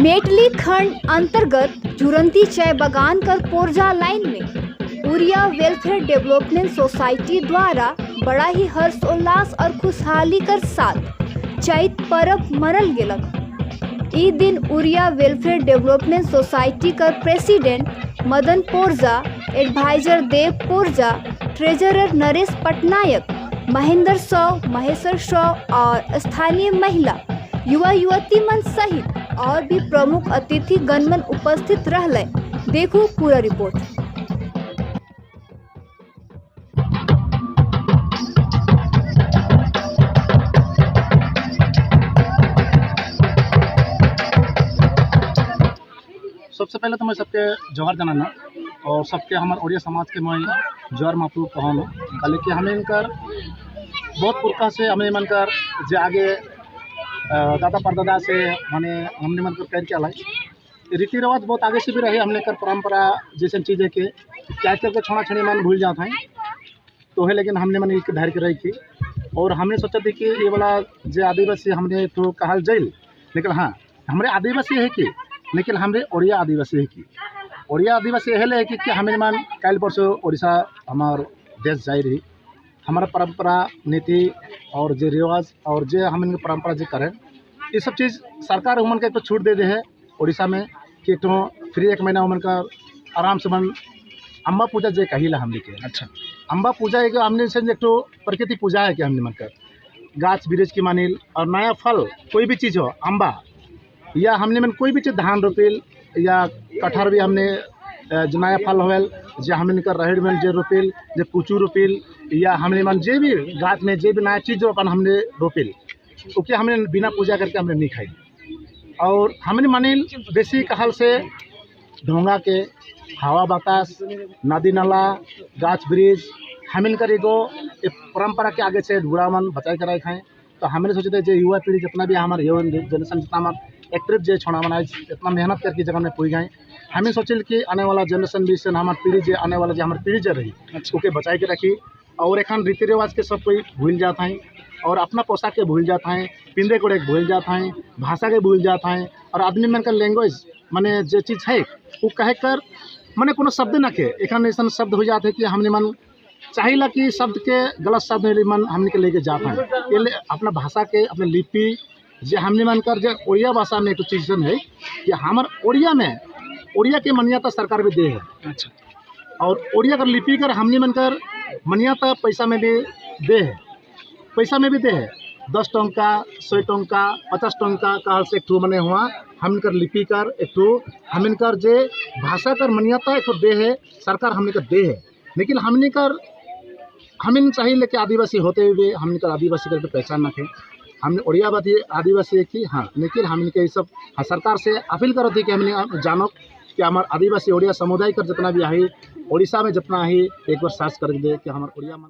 मेटली खंड अंतर्गत जुरंती चाय बागान कर पोरजा लाइन में उड़िया वेलफेयर डेवलपमेंट सोसाइटी द्वारा बड़ा ही हर्षोल्लास और खुशहाली कर साथ चैत पर्व मनल गेलक। ई दिन उड़िया वेलफेयर डेवलपमेंट सोसाइटी कर president Madan Porja, adviser Dev Porja, treasurer Naresh Patnaik, Mahendra Sau, Maheshwar Sau और स्थानीय महिला युवा युवती मन सहित और भी प्रमुख अतिथि गणमन उपस्थित रहले। देखो पूरा रिपोर्ट। सबसे पहले तो मैं सबके जोहार जनाना और सबके हमारे ओडिया समाज के मैं जोहार मापू कहूँ। कल कि हमें इनकर बहुत पुरखा से हमें मनकर जो आगे दादा परदादा से माने हमने मन कर के आला रीति रिवाज बहुत आगे से भी रहे। हमने कर परंपरा जैसे चीज़ है कि क्या करके छोड़ा छड़ी मन भूल जाता है तो है, लेकिन हमने मन एक धैर्य के रही थी और हमने सोचा थी कि ये वाला जो आदिवासी हमने तो कहल जाइल, लेकिन हाँ हमारे आदिवासी है कि लेकिन हमारे ओडिया आदिवासी है कि ओडिया आदिवासी है ले कि हमें मान कल परसों उड़ीसा हमार देश जाए रही। हमारा परंपरा नीति और जो रिवाज और जो हम इनकी परंपरा जो करें ये सब चीज़ सरकार उमन के एक तो छूट दे दे है उड़ीसा में कि एक तो फ्री एक महीना उमन का आराम से मन अम्बा पूजा जो कहिला हमने के। अच्छा, अम्बा पूजा एक हमने से एक तो प्रकृति पूजा है कि हमने मन कर गाछ वृक्ष की मानिल और नया फल कोई भी चीज़ हो अम्बा या हमने मन कोई भी चीज़ धान रोपिल या कटहर भी हमने जो नया फल होल जो हमने कर रहड़ में जो रोपिल जो कुचू रोपिल या हमने मन जे भी गाछ में जे भी नया चीज़ रोपन हमने रोपिल ओके हमने बिना पूजा करके हमने नहीं खाई। और हमने मानिल बेसी कहल से ढोंगा के हवा बतास नदी नाला गाछ वृक्ष हमिन कर एगो परंपरा के आगे से बूढ़ा मन बचाई के रखे। तो हमने सोचे थे जो युवा पीढ़ी जितना भी हमारे युवा जनरेशन जितना हमारे एक्टिव जो छोड़ा मना इतना मेहनत करके जगह में पुई गए, हमें सोचे कि आने वाला जनरेशन भी से हमारे पीढ़ी जो आने वाला जो हमारे पीढ़ी जो रही ओके बचाई के रखी। और एखन रीति रिवाज के सब कोई भूल जाता है और अपना पोशाक के भूल जाता है, पिंदे कोड़े के भूल जाता है, भाषा के भूल जाता है और आदमी मन का लैंग्वेज माने जो चीज़ है वो कह कर माने कोनो शब्द न के एखन ऐसा शब्द हो जाते है कि हमने मन चाहिए कि शब्द के गलत शब्द मन हमने के लेके जाता है। ये अपना भाषा के अपने लिपि जो हमने मन कर जो ओडिया भाषा में एक चीज़ है कि हमार ओडिया में ओडिया के मान्यता सरकार भी दे है। अच्छा, और ओडिया कर लिपि कर हमने मन कर मान्यता पैसा में भी दे है, पैसा में भी दे है 10 टंका 100 टंका 50 टंका कहल से एक मने हुआ हमन कर लिपि कर एक हमन कर जे भाषा कर मान्यता एक दे है सरकार हमने कर दे है। लेकिन हमने कर हमें चाहिए लेके आदिवासी होते हुए हमने कर आदिवासी करके पहचान रखें। हमने ओडिया आदिवासी है कि हाँ, लेकिन हमने के सब हाँ, सरकार से अपील करो थी कि हमने जानो कि हमारे आदिवासी ओडिया समुदाय कर जितना भी आई उड़ीसा में जितना आई एक बार सर्च कर दे कि हमारे ओडिया मन